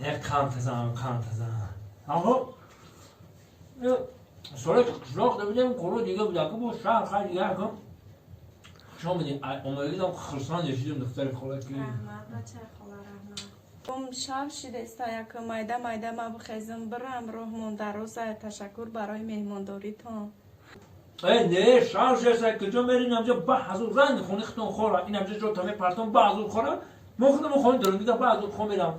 Қантазан, қантазан. Аҳо. Соли қишлоқ дабидем, қуру дига будаку бо шаҳр хай дига кун. Хуш омадин. Омадагидам хурсанд шидем, духтари хола ки. Раҳмат, бачаи хола, раҳмат. Шав шидаиста, як майда майда ма бихезам бирам, роҳ мондароза. Ташаккур барои меҳмондоритон. Э, не, шав шеса, куҷо мерин? Амҷа ба ҳазур ранги хони хитон хора. Ин амҷа ҷо таме партон ба ҳазур хора. Мо худамон хони дорем, дига ба ҳазур хо мерам.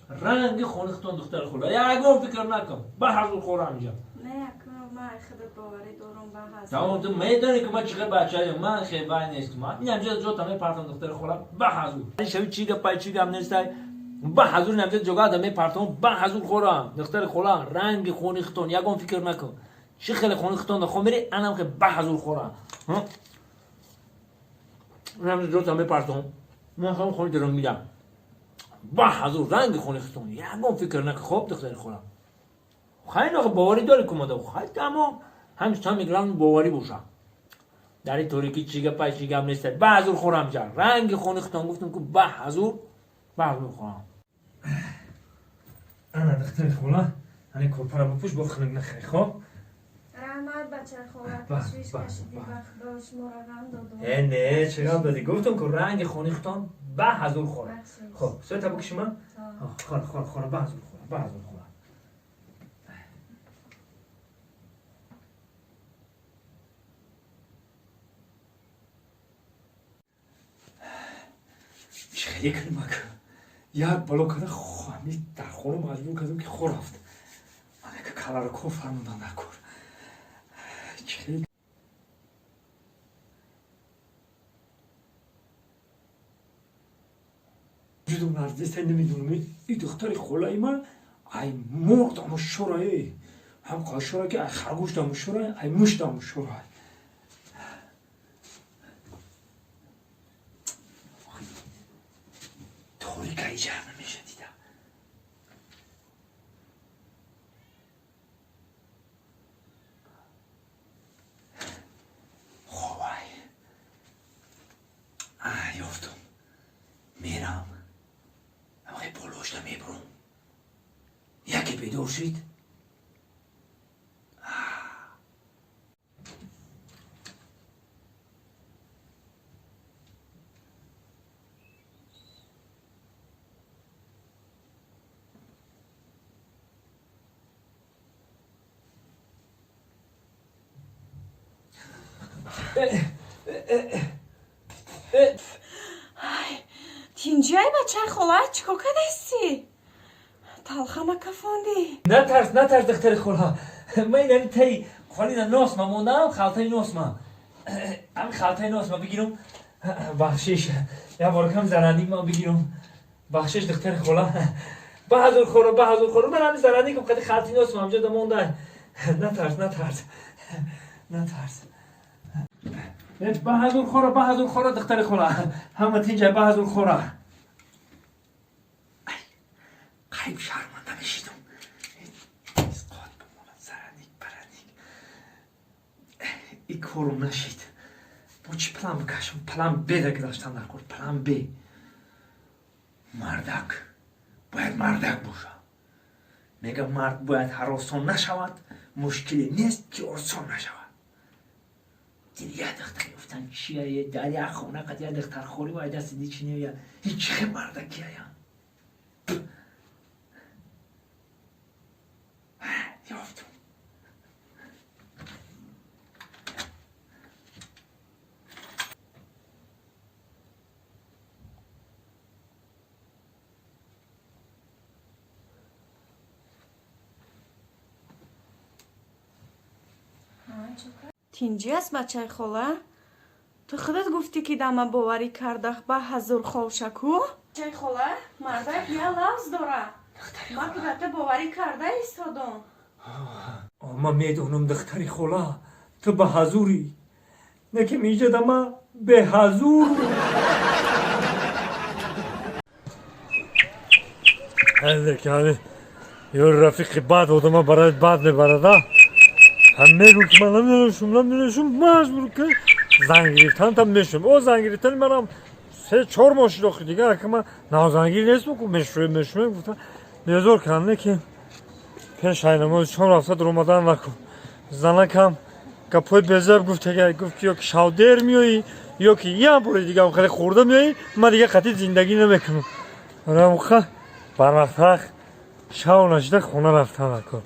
Ранги хони хитон, духтари хола. Ягон фикр накун. Ба ҳазур хора амҷа. Не, яку ма худат боварӣ дорам ба ҳазур. Тамом, ту медонӣ ки ман чӣ хел бачаем, ман хел нестам. Ин амҷа ҷо таме партон, духтари хола, ба ҳазур. Шави чӣ гапай, чӣ гап нестай. Ба ҳазур ин амҷа ҷога таме партон, ба ҳазур хора. Духтари хола, ранги хони хитон, ягон фикр накун. Чӣ хеле хони хитон хо мери, анам хел ба ҳазур хора. Ин амҷа ҷо таме партон. Ман хом хони дорам мидам. Ба ҳазур ранги хони хитон, ягон фикр накун. Хоб, духтари хола. Хайр, охе боварӣ дорӣ кумада. Хай, тамом. Ҳамин самый главный боварӣ боша. Дар ин торикӣ чӣ гапай, чӣ гап нест. Ба ҳазур хӯрам ҷа. Ранги хони хитон гуфтам ку ба ҳазур, ба ҳазур хӯрам. Ана, духтари хола, ани корпара бипӯш, бо хунук нахӯри, хоб? Раҳмат, бачаи хола, ташвиш кашидӣ, ба худо шуморо ғам додум. Э, не, чӣ ғам додӣ? Гуфтам ку ранги хони хитон ба ҳазур хӯра. Хоб, соата бикшима? Хор, хор, хор, ба ҳазур хӯра, ба ҳазур хӯра. Чӣ хеле кунем ака? Як бало карда ҳами дар хона маҷбур кардам ки хо рафт. Ман яка каларо кор фармудам дар кор. Чӣ хеле ҷудо наздиста намедонам. И духтари холаи ман ай мурғ даму шура, э. Ҳам қошура ки ай харгӯш даму шура, ай муш даму шура. Торика иҷар намеша дида. Ховай. Ёфтум. Мерам. Ҳамаи болошта мебурам. Яке бедор шид. Тинҷиай, бачаи хола, чӣ кор кардасти? Талхама кафондӣ. Натарс, натарс, духтари хола. Ман инами таи холина носма мондам, халтаи носма. Ҳами халтаи носма бигирам. Бахшиш. Як бор кам заранdik ман бигирам. Бахшиш, духтари хола. Ба ҳазур хора, ба ҳазур хора. Ман ҳами заранникам қади халтаи носма ҳамҷо да монда. Натарс, натарс. Натарс. Ба ҳазур хора, ба ҳазур хора, духтари хола. Ҳама тинҷа, ба ҳазур хора. Қайб шарманда мешидам. Исқот бимонад зараник бараник. И корум нашид. Бо чӣ план бикашам? План Б да гузаштан дар кор. План Б. Мардак. Бояд мардак боша. Мега мард бояд ҳаросон нашавад, мушкиле нест ки осон нашавад. Дид як духтар ёфтан чия, дар як хона қад як духтар холӣ ва даст ди чи нея. Ҳеҷ хе мардакияя. Ёфтум. Тинҷӣ аст, бачаи хола? Ту худат гуфтӣ ки дама боварӣ кардах ба ҳазур холшаку. Бачаи хола, мардак я лавз дора. Ман ки ба ту боварӣ карда истодам. Ман медонам, духтари хола, ту ба ҳазурӣ. Не ки миҷада ма беҳазур. Ҳами ё рафиқи бад одама барои бад мебарада. Ҳам мегӯ ки ман намедонашум, намедонашум, маҷбур ки занг гирифтан там мешум. О, занг гирифтани манам 3-4 моҳ шуд охи, дигар ака ман навзангир нестам ку мешӯем, мешӯем гуфтам. Безор кардам, не ки пеш айнамози шом рафта дуромадан накун. Занакам гапҳои безеб гуфт, гуфт ки ё ки шавдер меоӣ, ё ки як бори дигам хеле хӯрда меоӣ, ман дига қатъи зиндагӣ намекунам. Рамха барвақттарак шав нашида хона рафтан накун.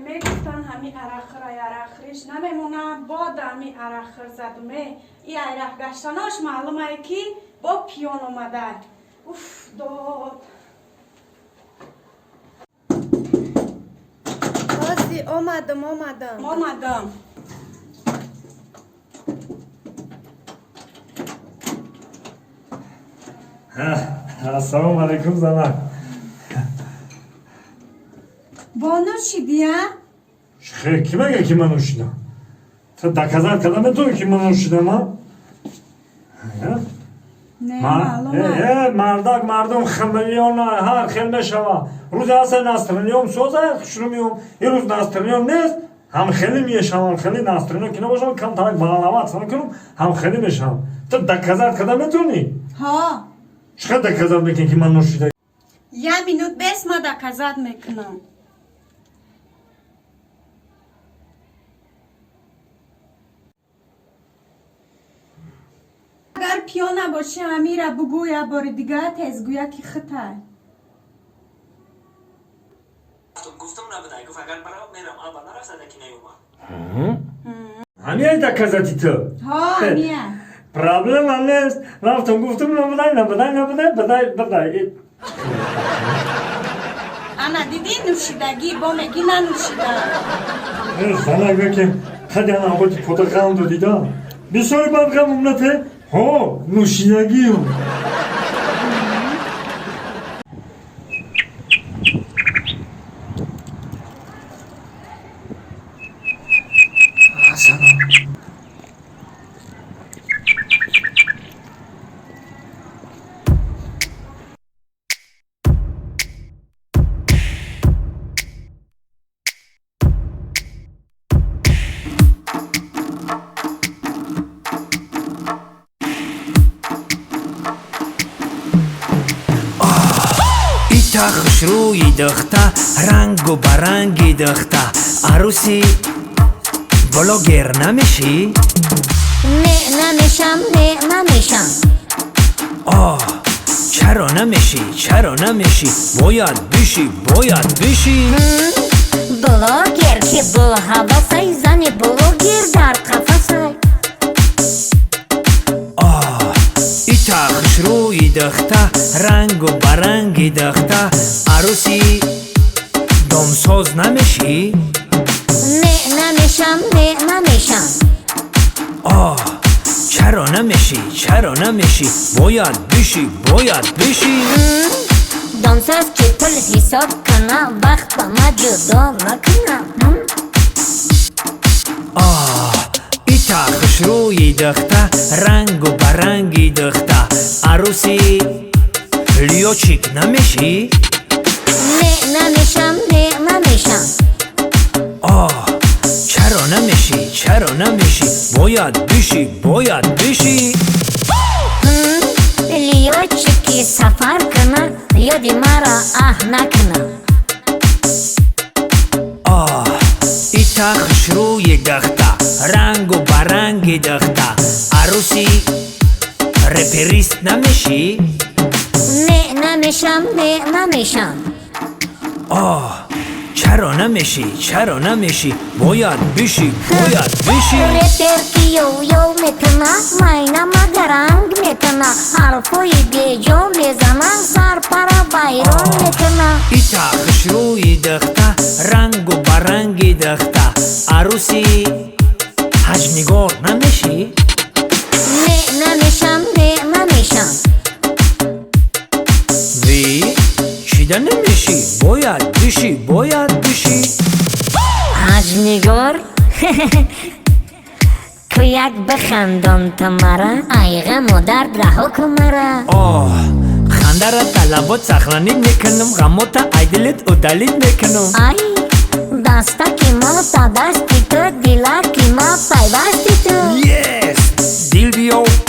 Мегуфтан ҳами арақхӯрай, арақхӯриш намемона, бод ҳами арақхӯр задуме. И айрақ гаштанош маълумае ки бо пиён омада. Уф, дод. Ҳози омадам, омадам, омадам. Ассалому алайкум, занак. Бо нӯшидия? Хе, ки мега ки ман нӯшидам? Ту доказать карда метавонӣ ки ман нӯшидам, а? Не, маълума. Мардак, мардум хамелеон ҳар хел мешава. Рӯзе ҳаста настроение м соза, хушрӯ меом. Ин рӯз настроение м нест, ҳам хеле мешавам, хеле настроение ки набошам, камтарак баланават мекунам, ҳам хеле мешавам. Ту доказать карда метавонӣ? Ҳо. Чӣ қадр доказать мекунӣ ки ман нӯшида? Я минут бес, ма доказать мекунам. Агар пиён набошӣ, ҳамира бугӯ, як бори дига тезгӯя ки хитай. Гуфтам набудай, гуфт агар барам мерам, аба нарафтада ки наёмад. Ҳамияй доказать и ту? Ҳо, ҳамия. Проблема нест. Рафтам, гуфтам набудай, набудай, набудай, бадай, бадай. Ана дидӣ, нӯшидагӣ, бо мегӣ нанӯшидам. Занак, ки қади ана оботи пота ғам додида. Бисёри бад ғам умнате? Ҳо, нӯшидагиюм. Салом. Ита хушрӯи духта, рангу баранги духта, арӯси блогер намешӣ? Не, намешам, не, намешам. Оҳ, чаро намешӣ, чаро намешӣ? Бояд бишӣ, бояд бишӣ. Блогер ки боҳавасай, зани блогер дар қафасай. Оҳ, ита хушрӯи духта, рангу баранги духта, арӯси домсоз намешӣ? Не, намешам, не, намешам. Оҳ, чаро намешӣ, чаро намешӣ? Бояд бишӣ, бояд бишӣ. Домсоз ки пул ҳисоб куна, вақт ба ма ҷудо накуна. Оҳ, ита хушрӯи духта, рангу баранги духта, арӯси лётчик намешӣ? Не, намешам, не, намешам. Оҳ, чаро намешӣ, чаро намешӣ? Бояд бишӣ, бояд бишӣ. Лётчик ки сафар куна, ёди маро аҳ накуна. Оҳ, ита хушрӯи духта, рангу баранги духта, арӯси реперист намешӣ? Не, намешам, не, намешам. Оҳ, чаро намешӣ, чаро намешӣ? Бояд бишӣ, бояд бишӣ. Репер ки ёв-ёв мекуна, майна магаранг мекуна, ҳарфҳои беҷо мезана, сарпара вайрон мекуна. Ита хушрӯи духта, рангу баранги духта, арӯси ҳаҷнигор намешӣ? Не, намешам, не, намешам. Ви, чида намешӣ? Бояд бишӣ, бояд бишӣ. Ҳаҷнигор ку як бихандон ту мара, ай ғаму дард раҳо кун мара. Оҳ, хандара талабот сохранить мекунам, ғамота ай дилит удалить мекунам. Ай, дастаки ма та дасти ту, дилаки ма пайвасти ту. Yes. Биё.